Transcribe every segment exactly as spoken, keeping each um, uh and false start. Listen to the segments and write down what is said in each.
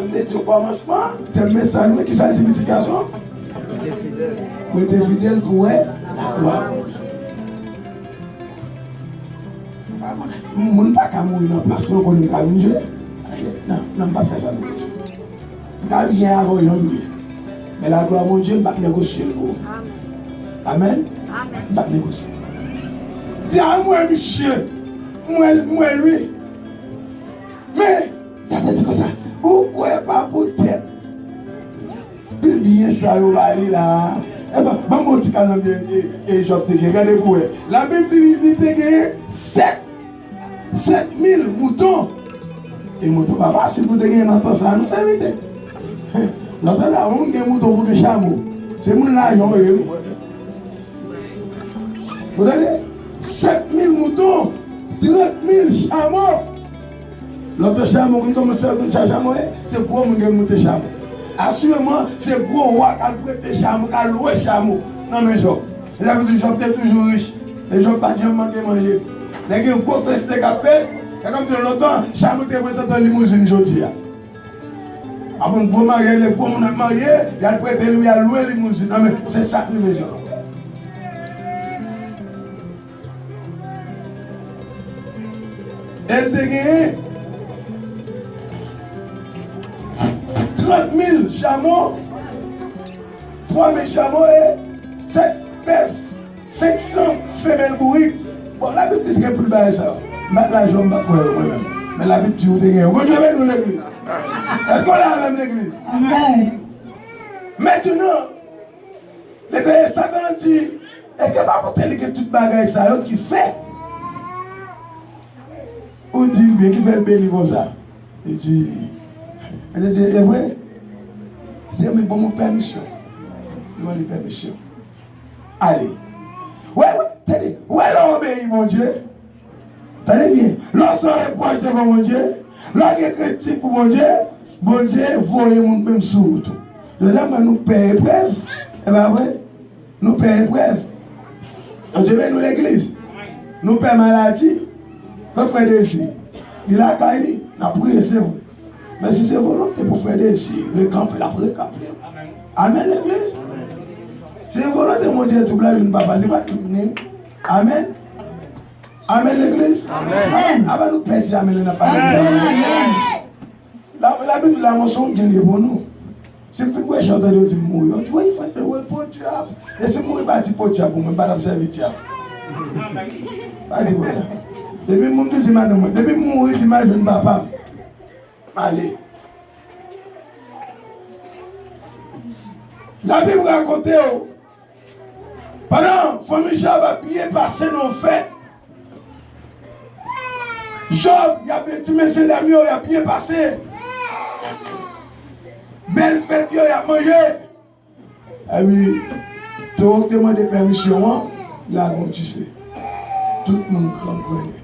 M te di okòmansman, tèm mesaj mwen, kisa l di pitit gason? Rete fidèl pou wè laglwa. Moun pa ka mouri nan plas mwen, konnen m ka vin jwe. Non, non, m p ap fè sa non. M ka byen avè w jan m ye. Men laglwa Bondye, m p ap negosye l pou ou. Amèn? M p ap negosye. Di a, m wè misye. M wè l, m wè l wi. Men, sa te di konsa, ou kwè pa poutèt pil byen sa yo ba li la. Epa, ban m yon ti kal nan byen e, e Jòb te gen. Gade pou wè. Labib di li te gen sèt, sèt mil mouton. E mouton pa fasil pou te gen nan tan sa a, non, se vite. Nan tan sa a, moun gen mouton pou gen chamo. Se moun lajan yo ye, wi. Ou tande? Sèt mil mouton, trant mil chamo. Lòt chamo, konn kòman se konn sa chamo ye? Se gwo moun ki moute chamo. Asireman, se gwo wa k al prete chamo, k al lwe chamo nan men Jòb. E sa vle di Jòb te toujou rich. E Jòb pa t janm manke manje. Lè gen gwo feste k ap fèt, e kòmsi lontan, chamo te prete tan limouzin jodi a. Apre yon gwo maryaj, lè gwo moun ap marye, y al prete li, y al lwe limouzin. Anmè, se sa k rive Jòb. E l te genyen trant mil chamo, twa mil chamo e sèt bèf. Senk san femèl bourik. Bon, Labib di gen pil bagay sa yo. M pa t la jwenn, m pa t wè yo mwen menm. Men Labib di ou te gen yo. Bondye beni w, legliz. Èske w la avè m, legliz? Amèn. Mentnan, Letènèl, Satan di, èske pa poutèt li gen tout bagay sa yo ki fè ou di l byen, ki fè l beni konsa? Li di, li di, e vre? Li di, men ban mwen pèmisyon. Li mande pèmisyon. Ale. Wè, wè, tande, wè lè w obeyi Bondye. Tande byen. Lè w san repwòch devan Bondye, lè w gen krent pou Bondye, Bondye voye moun menm sou wout ou. Jodi a, mwen, nou pè eprèv, e pa vre? Nou pè eprèv. Bondye beni nou legliz. Nou pè maladi. Kot frè Desi? Li lakay li. N ap priye, se vre. Men si se volonte pou frè Desi rekanpe, l ap rekanpe. Amèn, legliz. Se volonte Bondye, tout la vin papa, li pa tout ni. Amèn. Amèn, legliz. Amèn. Avan nou pèdi amèn, n ap pale. Amèn. La, Labib la, mwen se yon gilye pou nou. Si m fin wè jan tande yo di m mouri, yo di, wi, frè, wi, podyab. E si m mouri, pa di podyab pou mwen, m pa t ap sèvi dyab. Pa di podyab. Depi moun ki di madanm mwen, depi m mouri, di m al jwenn papa m. M ale. Labib rakonte w, pandan fanmi Jòb ap byen pase nan yon fèt, Jòb, y ap byen, ti mesye dam yo, y ap byen pase. Bèl fèt yo, y ap manje. Epi, towo k te mande pèmisyon an, lage yon dife. Tout moun gangrennen.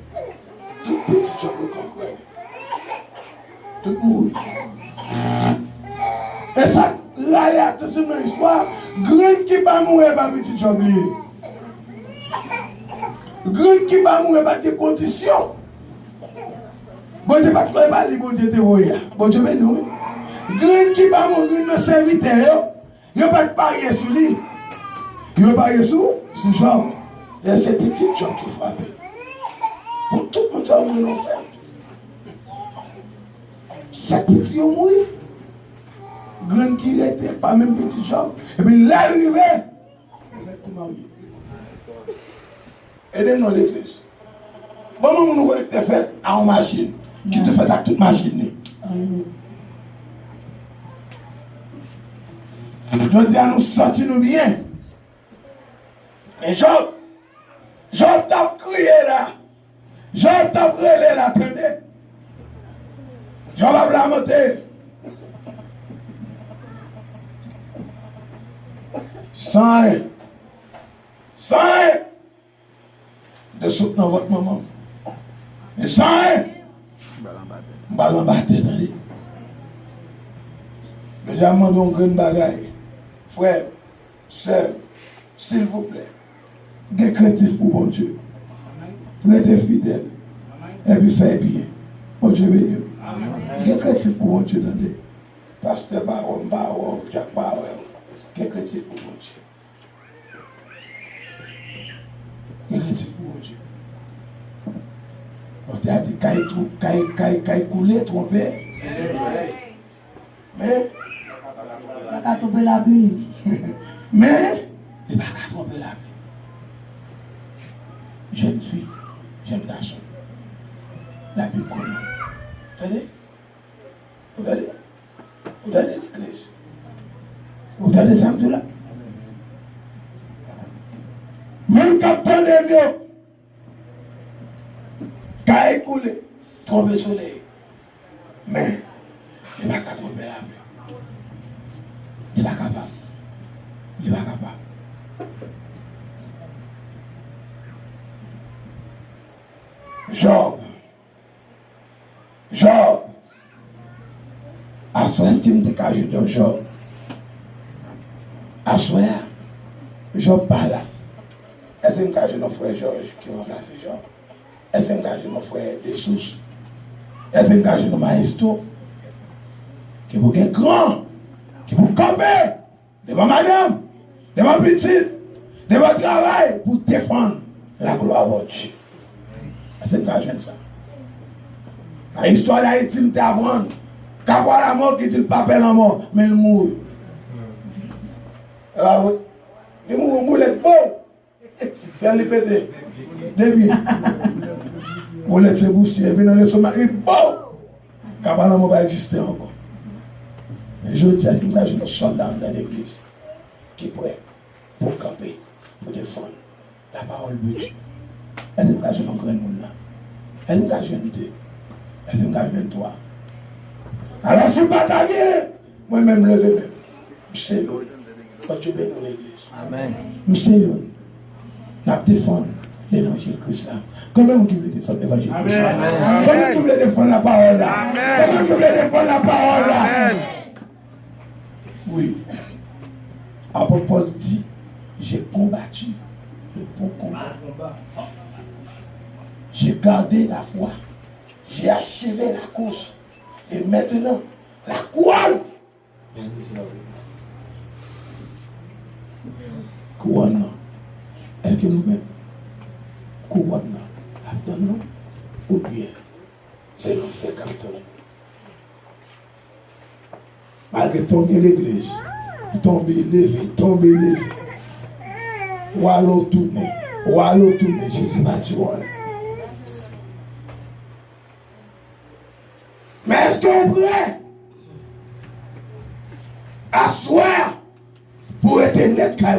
Tout pitit Jòb yo gangrennen. Tout mouri. E sa k rale atansyon nan istwa, grenn ki pa mouri e pa pitit Jòb li ye. Grenn ki pa mouri e pa t gen kondisyon. Bondye pa t kwè e pa li Bondye te voye a. Bondye beni w, wi. Grenn ki pa mouri, grenn nan sèvitè yo, yo pa t parye sou li. Yo parye sou, sou Jòb. E se pitit Jòb ki frape. Pou tout moun sa yo mouri nan fè. Sèt pitit yo mouri. Grenn ki rete pa menm pitit Jòb. Epi lè l rive, yo mèt tou marye. Ede m non, legliz. Bon, moun nou konnen ki te fèt a yon machin. Ki te fèt ak tout machin li. Jodi a nou santi nou byen. Men Jòb, Jòb t ap kriye la. Jòb t ap rele la, tande. Jòb ap lamante. San anyen. San anyen. M te sot nan vant manman m. Men san anyen. M pa l anba tè, tande. Jodi a m mande yon grenn bagay. Frè m, sè m, silvouplè, gen krentif pou Bondye. Rete fidèl. Epi fè byen. Bondye beni w. Gen krentif pou Bondye, tande. Pastè pa wè m, pa wè w, Dyak pa wè w. Gen krentif pou Bondye. Gen krentif pou Bondye. Ote a di, kay twou-, kay, kay, kay koule, twonpe. Men, pa ka twonpe lapli. Men, li pa ka twonpe lapli. Jèn fi, jèn gason, lapli koule. Tande? Ou tande? Ou tande legliz? Ou tande sa m di la? Moun k ap tande m yo, kay koule, twonpe solèy. Men, li pa ka twonpe lapli. Li pa kapab. Li pa kapab. Jòb. Jòb. Aswè, èske m te ka jwenn yon Jòb? Aswè a, Jòb pa la. Èske m ka jwenn yon frè Jòj ki ranplase Jòb? Èske m ka jwenn yon frè Desous? Èske m ka jwenn yon mayestwo ki pou gen kran, ki pou kanpe devan madanm, devan pitit, devan travay pou defann laglwa Bondye? Èske m ka jwenn sa? Nan istwa Dayiti, m te aprann Kapwa Lanmò ki di l pa pè lanmò, men l mouri. E pa vre? Li mouri yon boulèt, bow! Fyèl li pete. Depi. Boulèt se pousyè, epi nan lestomak li, bow! Kapwa Lanmò pa egziste ankò. Men jodi a, si m ta jwenn yon sòlda anndan legliz ki prè pou kanpe, pou defann lapawòl de Dye, èske m ka jwenn yon grenn moun la? Èske m ka jwenn de? Èske m ka jwenn twa? Alò, si m pa ta gen, mwen menm leve men m. M se youn. Bondye beni w, legliz. Amèn. M se youn. N ap defann levanjil Kris la. Konbyen moun ki vle defann levanjil Kris la? Amèn. Konbyen moun ki vle defann lapawòl la? Amèn. Konbyen moun ki vle defann lapawòl la? Amèn. Wi. Apot Pòl di, j'ai combattu le bon combat. J'ai gardé la foi. J'ai achevé la course. Et maintenant, la couronne. Kouwòn nan. Èske nou menm, kouwòn nan ap tann nou? Oubyen se lanfè k ap tann nou? Malgre tonbe legliz, tonbe leve, tonbe leve. W ale w tounen, w ale w tounen, Jezi pa di w anyen. Men èske w prè aswè a pou w rete nèt kay